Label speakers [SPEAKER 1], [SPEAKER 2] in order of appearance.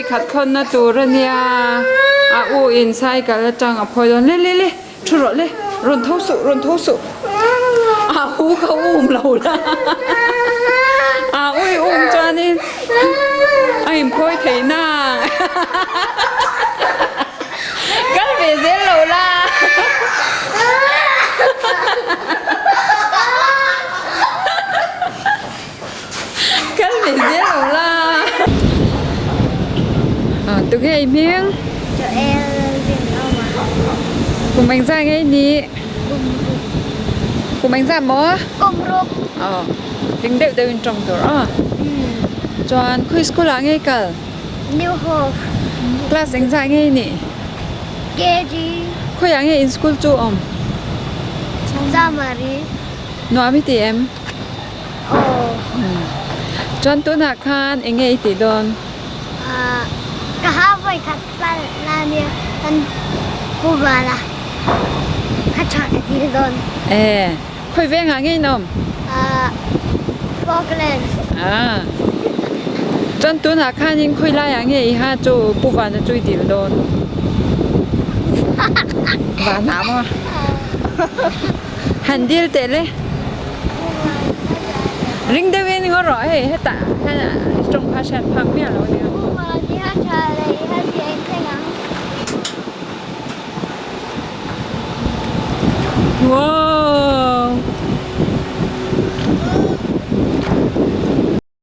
[SPEAKER 1] khat thlawn na tur a nia a u in cycle atang a phawi dawn le le le thu rawh le rawn tho suh rawn tho suh a u kha um lo la a ui um chuanin a inphawi thei nang kal ve zel lo la. Kal ve zel lo la. À, tu nghe i hming? Kum eng za nge i nih? Kum eng za maw?
[SPEAKER 2] Kum ruk.
[SPEAKER 1] Ờ, ring deuh deuh in tawng tur a. Chuan khawi school ah nge i kal?
[SPEAKER 2] New Hope.
[SPEAKER 1] Class eng za nge i nih?
[SPEAKER 2] KG.
[SPEAKER 1] Khawi ah nge in school chu awm?
[SPEAKER 2] Zamari.
[SPEAKER 1] Nuam i ti em? Chuan tunah khan eng nge i tih dawn?
[SPEAKER 2] Ka ha vawi khat palh na nia kan pu val a, ka tha ka dil dawn.
[SPEAKER 1] E, khawi vengah nge in awm?
[SPEAKER 2] Falklands.
[SPEAKER 1] Chuan tunah khanin khawi laiah nge i ha chu pu vana chu i dil dawn? Vanah maw? Han dil teh le. Ring deuhin ngaw rawh hei hetah hian tawng kha hriat phak miah lo ania.